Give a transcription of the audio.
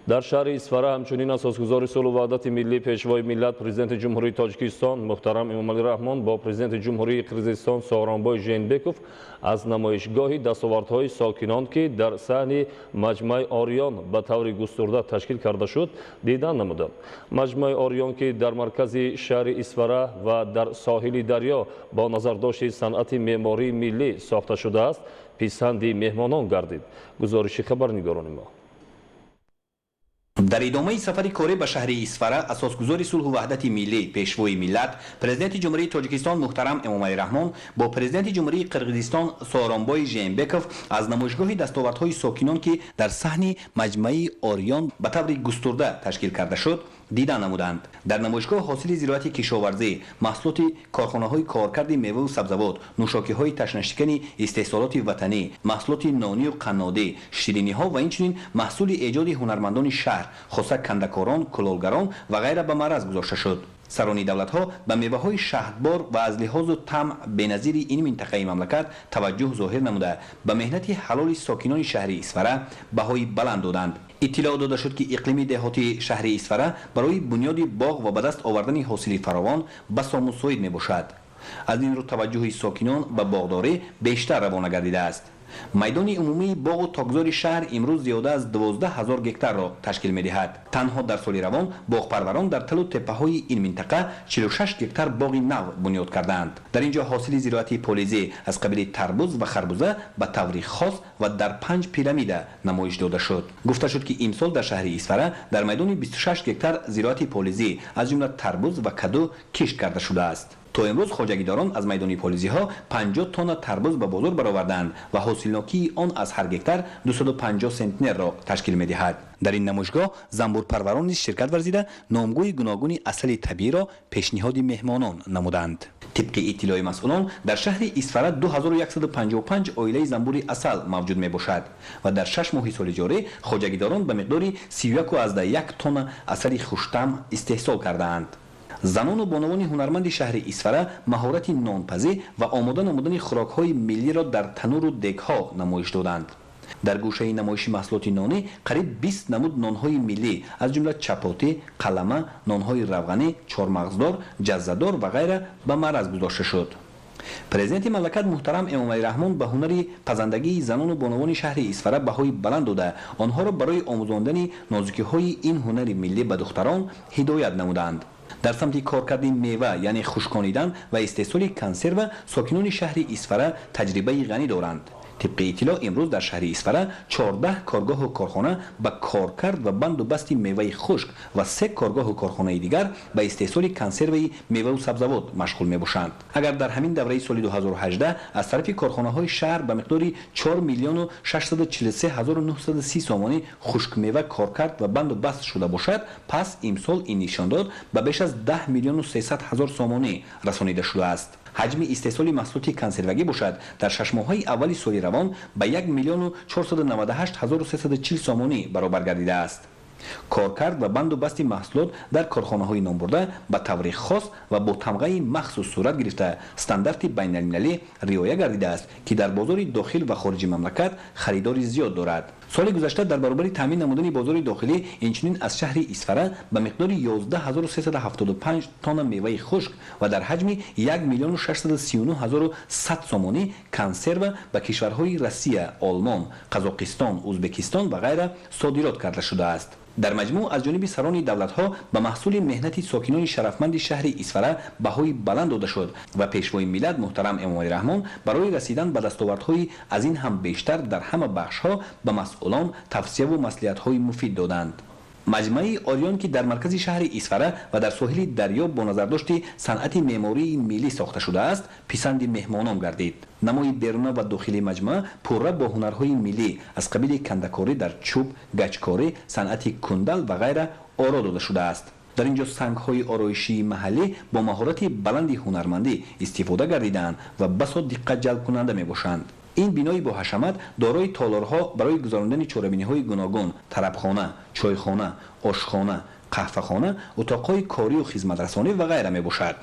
Дар шаҳри Исфара ҳамчунин асосгузори сулҳу ваҳдати миллӣ, Пешвои миллат, Президенти Ҷумҳурии Тоҷикистон муҳтарам Эмомалӣ Раҳмон бо Президенти Ҷумҳурии Қирғизистон Сооронбой Жээнбеков аз намоишгоҳи дастовардҳои сокинон, ки дар саҳни Маҷмааи Ориён ба таври густурда ташкил карда шуд, дидан намуданд. Маҷмӯаи Ориён, ки дар маркази шаҳри Исфара ва дар соҳили дарё бо назардошти санъати меъмории миллӣ сохта шудааст, писанди меҳмонон гардид. Гузориши хабарнигорони мо. Дар идомаи сафари корӣ ба шаҳри Исфара асосгузори сулҳу ваҳдати миллӣ, Пешвои миллат, Президенти Ҷумҳурии Тоҷикистон муҳтарам Эмомалӣ Раҳмон бо Президенти Ҷумҳурии Қирғизистон Сооронбой Жээнбеков аз намоишгоҳи дастовардҳои сокинон, ки дар саҳни Маҷмӯаи Ориён ба таври густурда ташкил карда шуд, дидан намуданд. Дар намоишгоҳ ҳосили зироати кишоварзӣ, маҳсулоти корхонаҳои коркарди меваву сабзавот, нӯшокиҳои ташнашикани истеҳсолоти ватанӣ, маҳсулоти нонию қаннодӣ, шириниҳо ва инчунин маҳсули эҷоди ҳунармандони шаҳр, хоса кандакорон, кулолгарон ва ғайра ба маъраз гузошта шуд. Сарони давлатҳо ба меваҳои шаҳдбор ва аз лиҳозу таъм беназири ин минтақаи мамлакат таваҷҷӯҳ зоҳир намуда, ба меҳнати ҳалоли сокинони шаҳри Исфара баҳои баланд доданд. Иттилоъ дода шуд, ки иқлими деҳотии шаҳри Исфара барои бунёди боғ ва ба даст овардани ҳосили фаровон басо мусоид мебошад. Аз ин рӯ таваҷҷӯҳи сокинон ба боғдорӣ бештар равона гардидааст. Майдони умумии боғу токзори шаҳр имрӯз зиёда аз 12 000 гектарро ташкил медиҳад. Танҳо дар соли равон боғпарварон дар талу теппаҳои ин минтақа 46 гектар боғи нав бунёд кардаанд. Дар ин ҷо ҳосили зироати полизӣ аз қабили тарбуз ва харбуза ба таври хос ва дар панҷ пирамида намоиш дода шуд. Гуфта шуд, ки имсол дар шаҳри Исфара дар майдони 26 гектар зироати полизӣ, аз ҷумла тарбуз ва каду кишт карда шудааст. То имрӯз хоҷагидорон аз майдони полизиҳо 50 тонна тарбуз ба бозор бароварданд ва ҳосилнокии он аз ҳар гектар 250 сентнерро ташкил медиҳад. Дар ин намоишгоҳ занбурпарварон низ ширкат варзида, номгӯи гуногуни асали табииро пешниҳоди меҳмонон намуданд. Тибқи иттилои масъулон, дар шаҳри Исфара 2155 оилаи занбури асал мавҷуд мебошад ва дар 6 моҳи соли ҷорӣ хоҷагидорон ба миқдори 31,1 тонна асали хуштаъм истеҳсол кардаанд. Занону бонувони ҳунарманди шаҳри Исфара маҳорати нонпазӣ ва омода намудани хӯрокҳои миллиро дар тануру дегҳо намоиш доданд. Дар гӯшаи намоиши маҳсулоти нонӣ қариб 20 намуд нонҳои миллӣ, аз ҷумла чапотӣ, қалама, нонҳои равғанӣ, чормағздор, ҷаззадор ва ғайра ба маъраз гузошта шуд. Президенти мамлакат муҳтарам Эмомалӣ Раҳмон ба ҳунари пазандагии занону бонувони шаҳри Исфара баҳои баланд дода, онҳоро барои омӯзондани нозукиҳои ин ҳунари миллӣ ба духтарон ҳидоят намуданд. Дар самти коркарди мева, яъне хушконидан ва истеҳсоли консерва, сокинони шаҳри Исфара таҷрибаи ғанӣ доранд. Тибқи иттилоъ, имрӯз дар шаҳри Исфара 14 коргоҳу корхона ба коркард ва банду басти меваи хушк ва се коргоҳу корхонаи дигар ба истеҳсоли консерваи меваву сабзавот машғул мебошанд. Агар дар ҳамин давраи соли 2018 аз тарафи корхонаҳои шаҳр ба миқдори 4 миллиону 643 ҳазору 930 сомонӣ хушкмева коркард ва банду баст шуда бошад, пас имсол ин нишондод ба беш аз 10 миллиону 300 ҳазор сомонӣ расонида шудааст. Ҳаҷми истеҳсоли маҳсулоти консервагӣ бошад, дар 6 моҳаи аввали соли равон ба 1 миллиону 498 ҳазору 340 сомонӣ баробар гардидааст. Коркард ва банду басти маҳсулот дар корхонаҳои номбурда ба таври хос ва бо тамғаи махсус сурат гирифта, стандарти байналмилалӣ риоя гардидааст, ки дар бозори дохил ва хориҷи мамлакат харидори зиёд дорад. Соли гузашта дар баробари таъмин намудани бозори дохилӣ, инчунин аз шаҳри Исфара ба миқдори 11 375 тонна меваи хушк ва дар ҳаҷми 1 миллиону 639 ҳазору 100 сомонӣ консерва ба кишварҳои Россия, Олмон, Қазоқистон, Ӯзбекистон ва ғайра содирот карда шудааст. Дар маҷмӯъ, аз ҷониби сарони давлатҳо ба маҳсули меҳнати сокинони шарафманди шаҳри Исфара баҳои баланд дода шуд ва Пешвои миллат муҳтарам Эмомалӣ Раҳмон барои расидан ба дастовардҳои аз ин ҳам бештар дар ҳама бахшҳо ба масъулон тавсияву маслиҳатҳои муфид доданд. Маҷмӯаи Ориён, ки дар маркази шаҳри Исфара ва дар соҳили дарё бо назардошти санъати меъмории миллӣ сохта шудааст, писанди меҳмонон гардид. Намои беруна ва дохилии маҷмӯа пурра бо ҳунарҳои миллӣ аз қабили кандакорӣ дар чӯб, гачкорӣ, санъати кундал ва ғайра оро дода шудааст. Дар ин ҷо сангҳои ороишии маҳаллӣ бо маҳорати баланди ҳунармандӣ истифода гардидаанд ва басо диққатҷалбкунанда мебошанд. Ин бинои боҳашамат дорои толорҳо барои гузарондани чорабиниҳои гуногун, тарабхона, чойхона, ошхона, қаҳвахона, утоқҳои корию хизматрасонӣ ва ғайра мебошад.